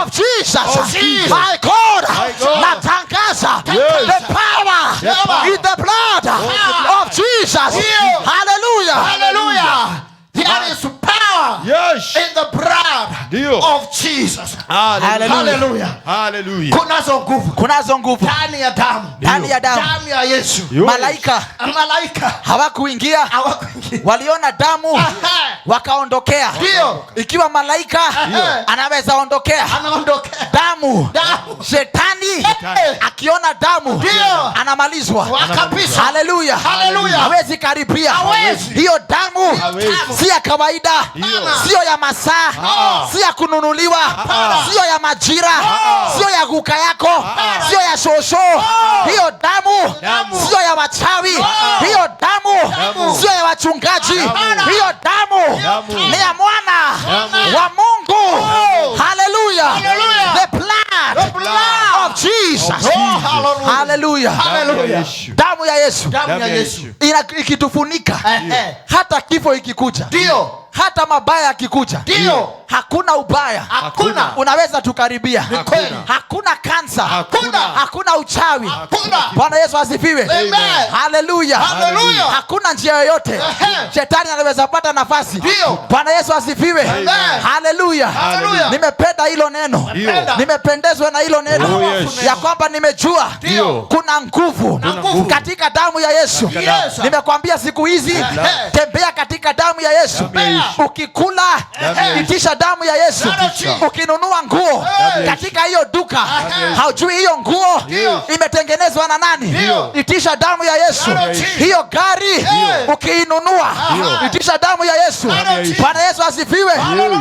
of Jesus. Of Jesus. My God. God. Natangaza Yes. the power in the blood of Jesus. Hallelujah. Hallelujah. There is power Yes. in the blood Ndio. of Jesus. Jesus. Hallelujah. Hallelujah. Hallelujah. Kunazo nguvu Kunazo nguvu ndani ya damu, ndani ya damu. Damu ya Yesu. Malaika Malaika hawakuingia, hawakuingia. Waliona damu wakaondokea. Ndio. Ikiwa malaika anaweza ondokea Anaondokea damu, damu, shetani akiona damu Ndio. anamalizwa. Kabisa. Haleluya. Haleluya. Hawezi karibia. Hawezi. Hiyo damu Hawezi. si ya kawaida, sio ya masaa, si ya kununuliwa, sio ya majira, sio ya guka yako, sio ya shosho. Hiyo damu Damu. sio ya wachawi, hiyo damu sio ya wachungaji, hiyo damu Damu. ni ya mwana Damu. wa Mungu. Haleluya. Hallelujah. The blood The blood of Jesus. Oh, hallelujah. Haleluya. Damu ya Yesu. Damu ya Yesu Damu ya Damu ya Yesu. Yesu. Ikitufunika, hata kifo ikikuja, Ndio. hata mabaya yakikuja, Ndio. hakuna ubaya Hakuna. unaweza tukaribia. Ni kweli. Hakuna kansa, Hakuna. hakuna uchawi. Hakuna. Bwana Yesu asifiwe. Amen. Haleluya. Hallelujah. Hakuna njia yoyote shetani anaweza pata nafasi. Ndio. Bwana Yesu asifiwe. Amen. Haleluya. Hallelujah. Nimependa hilo neno, Ndio. nimependezwa na hilo neno Oh, yes. ya kwamba nimejua Ndio. kuna nguvu nguvu. katika damu ya Yesu. Yes. Nimekwambia siku hizi, tembea katika damu ya Yesu. Damu ya Yesu. Ukikula, Damu ya Yesu. itisha damu ya Yesu. Damu ya Yesu. Ukinunua nguo katika hiyo duka, haujui hiyo nguo Ndio. imetengenezwa na nani, Ndio. itisha damu ya Yesu. Damu ya Yesu. Hiyo gari ukiinunua, itisha damu ya Yesu. ya Yesu. Bwana Yesu asifiwe.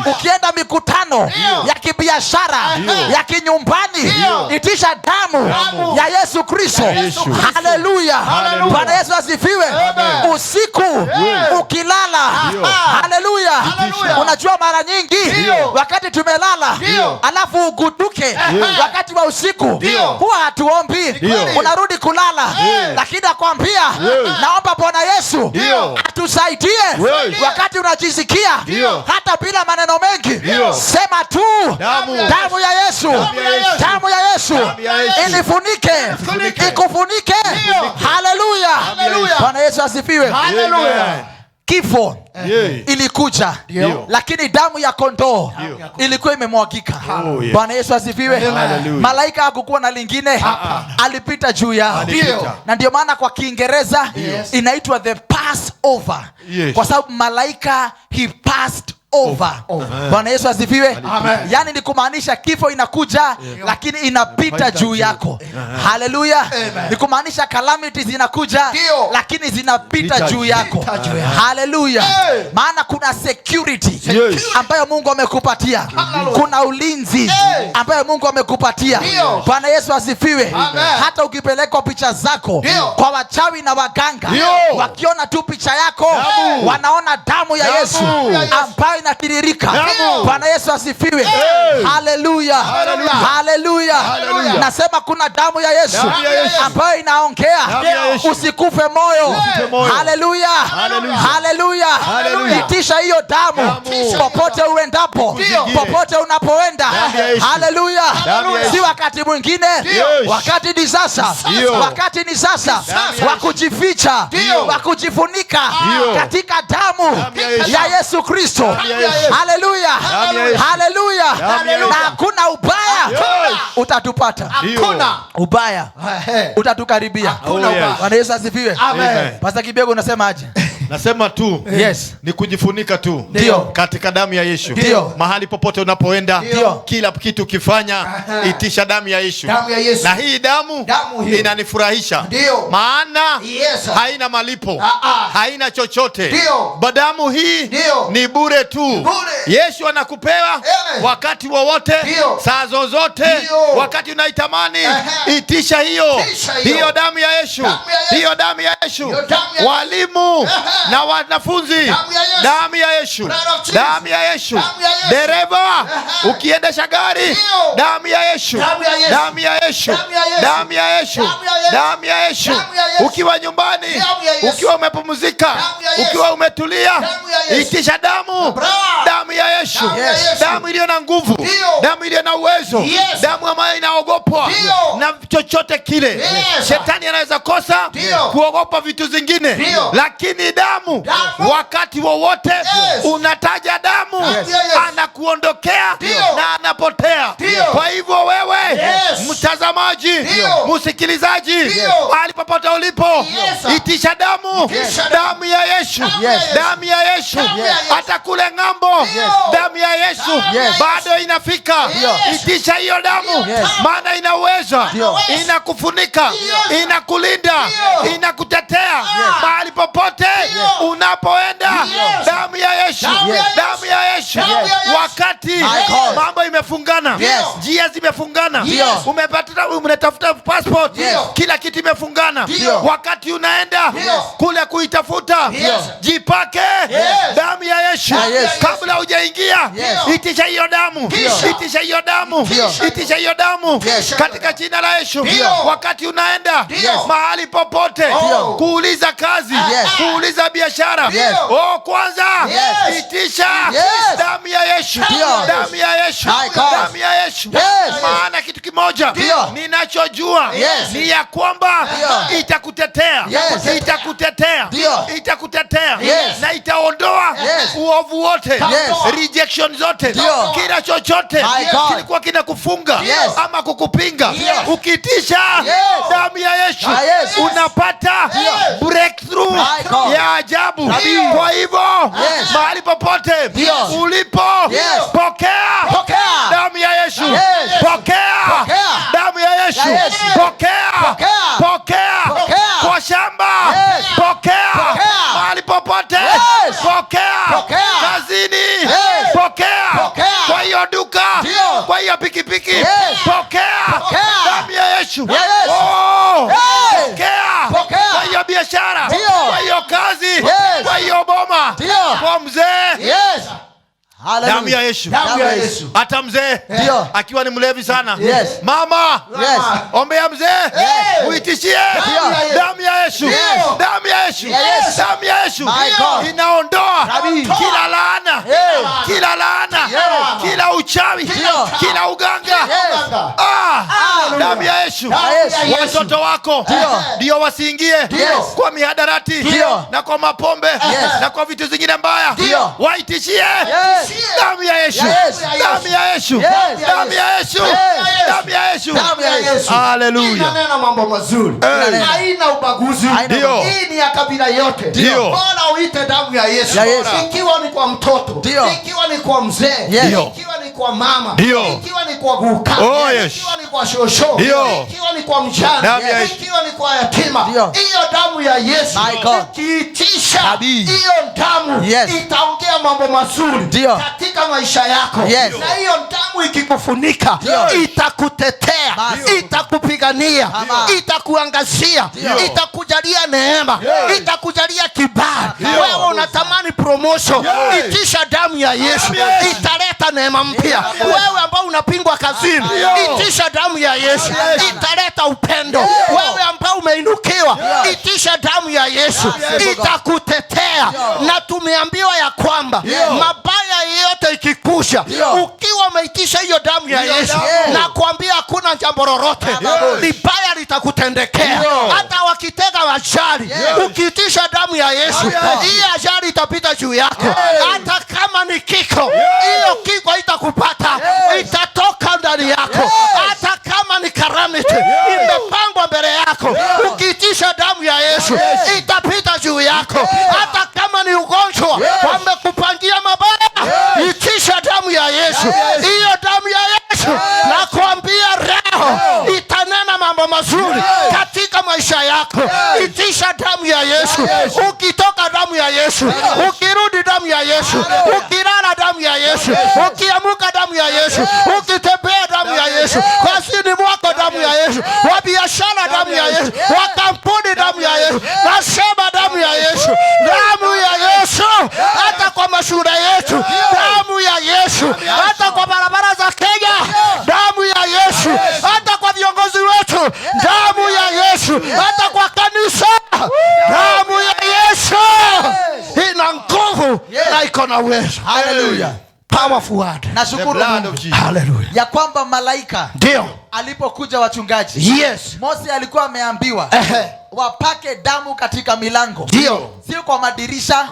Ukienda mikutano Ndio. ya kibiashara, ya kinyumbani, Ndio. itisha damu Damu. ya Yesu Kristo. Yesu. Haleluya. Haleluya. Bwana Yesu asifiwe. Amen. Usiku ukilala, haleluya, Haleluya. unajua mara nyingi Ndio. wakati tumelala Ndio. alafu ugutuke wakati wa usiku, Ndio. huwa hatuombi, kweli. unarudi kulala, lakini nakwambia, naomba Bwana Yesu Ndio. atusaidie Yes. wakati unajisikia Ndio. hata bila maneno mengi, Ndio. sema tu Damu. damu ya Yesu, ya Yesu. damu ya Yesu Damu ya Yesu. inifunike, Inifunike. ikufunike. Haleluya. Haleluya. Bwana Yesu asifiwe. Haleluya. Amen. Kifo Yeah. ilikuja, Ndio. lakini damu ya kondoo ilikuwa imemwagika. Oh, yes. Bwana Yesu asifiwe. Hallelujah. Malaika hakukuwa na lingine, alipita juu yao. Alipita. Na ndio maana kwa Kiingereza inaitwa the Passover, Yes. kwa sababu malaika, he passed over. Bwana Yesu asifiwe. Amen. Yaani ni kumaanisha kifo inakuja, lakini inapita juu yako. Haleluya. Amen. Ni kumaanisha calamities zinakuja, Ndio. lakini zinapita Pita juu yako. Pita juu yako. Haleluya. Hey. Maana kuna security Yes. ambayo Mungu amekupatia, Hallelujah. kuna ulinzi Hey. ambayo Mungu amekupatia. Ndio. Bwana Yesu asifiwe. Amen. Hata ukipelekwa picha zako Ndio. kwa wachawi na waganga, Ndio. wakiona tu picha yako Damu. wanaona damu ya Damu. Yesu ambayo inatiririka. Damu. Bwana Yesu asifiwe. Hey. Haleluya. Haleluya. Haleluya. Haleluya. Nasema kuna damu ya Yesu Damu ya Yesu. ambayo inaongea. Damu ya Yesu. Usikufe moyo. Usikufe moyo. Haleluya. Haleluya. Haleluya. Haleluya. Itisha hiyo damu Damu. popote uendapo, Ndio. popote unapoenda. Damu ya Yesu. Haleluya. Damu ya Yesu. Si wakati mwingine, Ndio. wakati ni sasa, Ndio. wakati ni sasa Damu ya wa Yesu. kujificha, Ndio. wa kujifunika Ndio. katika damu Damu ya Yesu. ya Yesu Kristo. Damu ya Yesu. Haleluya. Damu ya Yesu. Haleluya. Damu ya Yesu. Na hakuna ubaya Yes. utatupata, Ndio. Hakuna. ubaya utatukaribia. Hakuna Oh, yes. ubaya. Bwana Yesu asifiwe. Amen. Pastor Kibego, unasema aje? Nasema tu Yes. ni kujifunika tu Ndio. katika damu ya Yesu. Ndio. Mahali popote unapoenda, Ndio. kila kitu ukifanya, itisha damu ya Yesu. Damu ya Yesu. Na hii damu, Damu hiyo. inanifurahisha Ndio. maana Yes. haina malipo, Ah, ah. haina chochote. Ndio. Damu hii Ndio. ni bure tu. Bure. Yesu anakupewa Amen. wakati wowote, Ndio. saa zozote, Ndio. wakati unaitamani, Ehe. itisha hiyo Itisha hiyo. hiyo damu ya Yesu, Damu ya Yesu. hiyo damu ya Yesu. Hiyo damu ya- Walimu Ehe. na wanafunzi, Damu ya Yesu. damu ya Yesu, Blood of Jesus. damu ya Yesu. Damu ya Yesu. Dereva Ehe. ukiendesha gari, Ndio. damu ya Yesu, Damu ya Yesu. damu ya Yesu, Damu ya Yesu. damu ya Yesu, Damu ya Yesu. damu ya Yesu. Damu ya Yesu. Ukiwa nyumbani, Damu ya Yesu. ukiwa umepumzika, Damu ya Yesu. ukiwa umetulia, Damu ya Yesu. itisha damu, Bra. damu ya Yesu, Damu ya Yesu. damu iliyo na nguvu, Ndio. damu iliyo na uwezo, Yes. damu ambayo inaogopwa Ndio. na chochote kile. Yes. Shetani anaweza kosa Ndio. kuogopa vitu zingine, Ndio. lakini damu, Damu. wakati wowote Yes. unataja damu, Damu ya Yesu. anakuwa Anakuondokea Ndio. na anapotea. Ndio. Kwa hivyo wewe mtazamaji, Ndio. msikilizaji, Ndio. mahali popote ulipo, Yes. itisha damu, Itisha damu ya Yesu, Damu ya Yesu. damu ya Yesu, Damu ya Yesu. hata kule ng'ambo, Ndio. damu ya Yesu Damu ya Yesu. bado inafika. Yes. Itisha hiyo damu, Yes. maana ina uwezo, Ndio. inakufunika, Ndio. inakulinda, Ndio. inakutetea mahali popote unapoenda. Yes. Damu ya Yesu, Damu ya Yesu. damu ya Yesu. Damu ya Yesu. Wakati My God. mambo imefungana, Yes. njia zimefungana, Ndio. Umetafuta passport, Yes. kila kitu imefungana. Ndio. Wakati unaenda Ndio. kule kuitafuta, Yes. jipake Yes. damu ya Yesu Ya Yesu. kabla hujaingia. Yes. Itisha hiyo damu, Ndio. itisha hiyo damu, Ndio. itisha hiyo damu Yes. katika jina la Yesu. Ndio. Wakati unaenda Ndio. mahali popote Ndio. kuuliza kazi, Yes. kuuliza biashara, Yes. oh, kwanza Yes. itisha Yes. damu ya Yesu, Ndio. damu ya Yesu, My God. damu ya Yesu. Yes. Maana kitu kimoja Ndio. ninachojua Yes. ni ya kwamba Ndio. itakutetea, Yes. itakutetea, Ndio. itakutetea Yes. na itaondoa Yes. uovu wote, Yes. rejection zote, Ndio. kila chochote My God. kilikuwa kinakufunga Yes. ama kukupinga. Yes. Ukiitisha Yes. damu ya Yesu Yes. unapata Ndio. breakthrough My God. ya ajabu. Ndio. Kwa hivyo Yes. mahali popote Ndio. ulipo, Yes. pokea Pokea. damu ya Yesu, Yes. pokea Pokea. damu ya Yesu, Ya Yesu. pokea, Pokea. pokea Pokea. kwa shamba, Yes. pokea Pokea. mahali popote, Yes. pokea Pokea. kazini, Yes. pokea Pokea. kwa hiyo duka, Ndio. kwa hiyo pikipiki, Yes. pokea Pokea. damu ya Yesu, Yes. Oh. Yes. Pokea Pokea. kwa hiyo biashara, Ndio. kwa hiyo kazi, Yes. kwa hiyo boma, Ndio. kwa mzee, Yes. Hallelujah. damu ya Yesu. Damu ya Yesu. Hata mzee Ndio. akiwa ni mlevi sana, Yes. mama Yes. ombea mzee, uitishie Ndio. damu ya Yesu, Yes. damu ya Yesu, Yes. damu ya Yesu My God. inaondoa Rabi. kila laana, Yes. kila laana, Yes. kila uchawi, Ndio. kila uganga. Yes. Ah, damu ya Yesu. Ya Yesu. Watoto wako Ndio. ndio wasiingie Yes. kwa mihadarati Ndio. na kwa mapombe na kwa vitu zingine mbaya, Ndio. waitishie Yes. damu ya Yesu, Yes. damu ya Yesu, Yes. damu ya Yesu, Yes. damu ya Yesu. Damu ya Yesu. Haleluya. Inanena mambo mazuri, Inanena. haina ubaguzi, Haina Ndio. ubaguzi. hii ni ya kabila yote. Ndio. Bora uite damu ya Yesu, Ya Yesu. ikiwa ni kwa mtoto, Ndio. ikiwa ni kwa mzee, Yes. Ndio. ikiwa ni kwa mama, Ndio. ikiwa ni kwa guka, Oh, yes. ikiwa ni kwa shosho, Ndio. ikiwa ni kwa mjane, Damu ya Yesu. ikiwa ni kwa yatima, Ndio. hiyo damu ya Yesu My God. ikiitisha Nabii. hiyo damu Yes. itaongea mambo mazuri Ndio. katika maisha yako. Yes. Na hiyo damu ikikufunika Ndio. itakutetea, Basi. itakupigania, Ama. itakuangazia, Ndio. itakujalia neema, itakujalia kibali. Ndio. Wewe unatamani promotion, Yes. itisha damu ya Yesu, ya Yesu. italeta neema mpya. Wewe ambao unapingwa kazini, Ndio. itisha damu ya Yesu, italeta upendo. Wewe ambao umeinukiwa, itisha damu ya Yesu, itakutetea. Na tumeambiwa ya kwamba mabaya yote ikikusha, ukiwa umeitisha hiyo damu ya Yesu, damu. na kuambia hakuna jambo lolote libaya litakutendekea. Hata wakitega ajali, ukiitisha damu ya Yesu, hii ajali itapita juu yako. Hata kama ni kiko, hiyo kiko itakupata, itatoka ndani yako. Hata kama ni calamity imepangwa mbele yako, ukiitisha damu ya Yesu itapita juu yako. Hata kama ni ugonjwa wamekupangia mabaya, itisha damu ya Yesu. Hiyo damu ya Yesu nakwambia leo itanena mambo mazuri katika maisha yako. Itisha damu ya Yesu. Ukitoka damu ya Yesu, ukirudi damu ya Yesu, ukilala damu ya Yesu, ukiamuka damu ya Yesu, ukitembea damu ya Yesu, kazini mwako damu ya Yesu, wa biashara damu ya Yesu, wa kampuni damu ya Yesu. Nasema damu ya Yesu, damu ya Yesu, hata kwa mashule yetu damu ya Yesu, hata kwa barabara za Kenya damu ya Yesu, hata kwa viongozi wetu damu ya Yesu, hata kwa kanisa damu ya Yesu ina nguvu na iko na uwezo. Hallelujah. Powerful word. The Nashukuru blood Mungu of Jesus. Hallelujah. ya kwamba malaika Ndio. alipokuja wachungaji, Yes. Mose alikuwa ameambiwa Ehe. Wapake damu katika milango. Ndio. Sio kwa madirisha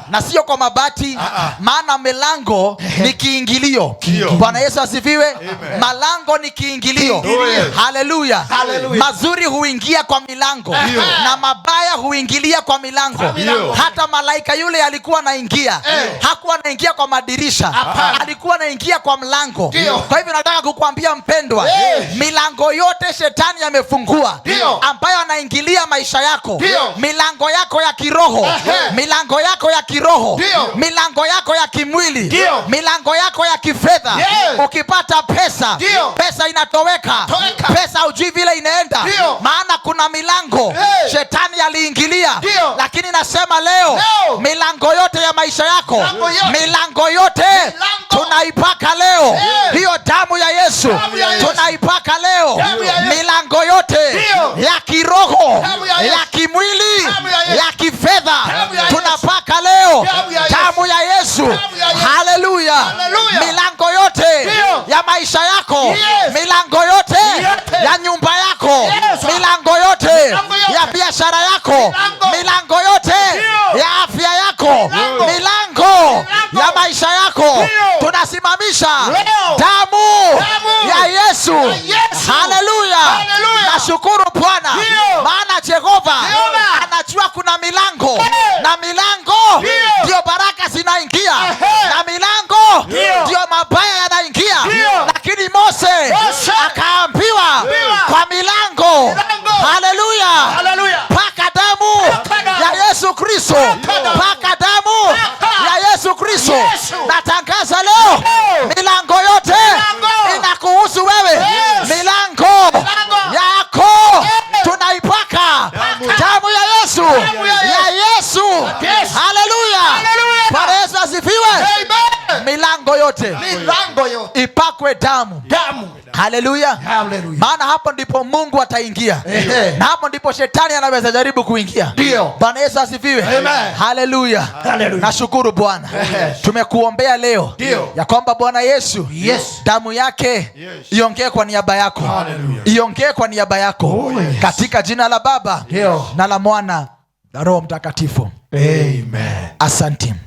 na sio kwa mabati, maana milango ni kiingilio. Ndio. Bwana Yesu asifiwe. Malango ni kiingilio. Kiingilio. Haleluya. Haleluya. Mazuri huingia kwa milango Ndio. na mabaya huingilia kwa milango. Ndio. Hata malaika yule alikuwa anaingia, hakuwa anaingia kwa madirisha, alikuwa anaingia kwa mlango. Ndio. Kwa hivyo nataka kukuambia mpendwa, milango yote shetani amefungua Ndio. ambayo anaingilia maisha yako, Ndio. milango yako ya kiroho, milango yako ya kiroho, Ndio. milango yako ya kimwili, Ndio. milango yako ya kifedha. Yes. Ukipata pesa, Ndio. pesa inatoweka, Toweka. pesa hujui vile inaenda, Ndio. maana kuna milango shetani aliingilia. Ndio. Lakini nasema leo, Leo. milango yote ya maisha yako, Milango yote. milango yote Milango. tunaipaka leo hiyo damu ya Yesu, Damu ya Yesu. tunaipaka leo Damu ya Yesu. milango yote Ndio. ya kiroho, Damu ya Yesu. ya kimwili, Damu ya Yesu. ya kifedha, Damu ya Yesu. tunapaka leo Damu ya Yesu. damu ya Yesu. Damu ya Yesu. Haleluya! Haleluya. Milango yote Ndio. ya maisha yako, Yes. milango yote Yote. ya nyumba yako, Yes. milango yote Milango yote. ya biashara yako, Milango. milango yote Ndio. ya afya yako, Milango. milango Milango. ya maisha yako, Ndio. tunasimamisha Leo. damu Damu. ya Yesu. Yesu. Haleluya! Haleluya. Nashukuru Bwana, Ndio. maana Jehova Jehova. anajua kuna milango Eh. na milango Ndio. ndio baraka zinaingia Ehe. na milango Ndio. ndio mabaya yanaingia. Ndio. Lakini Mose Mose. akaambiwa Ambiwa. kwa milango, Milango. haleluya, Haleluya. paka damu Paka damu. ya Yesu Kristo, damu. paka damu Paka. ya Yesu Kristo. Yesu. Natangaza leo Leo. milango yote Milango. inakuhusu wewe, Yes. milango Milango. yako Yes. tunaipaka damu ya Yesu, Damu ya ya Yesu. Yesu. Haleluya, Haleluya. Bwana Yesu asifiwe. Amen. Milango yote Milango yote. ipakwe damu. Damu. Haleluya. Haleluya. Maana hapo ndipo Mungu ataingia Ehe. na hapo ndipo shetani anaweza jaribu kuingia. Ndio. Bwana Yesu asifiwe. Amen. Haleluya. Haleluya. Nashukuru Bwana, Ehe. tumekuombea leo Ndio. ya kwamba Bwana Yesu Yes. damu yake iongee kwa niaba yako, Haleluya. iongee kwa niaba yako Oh, yes. katika jina la Baba Ndio. na la Mwana na Roho Mtakatifu. Amen. Asante.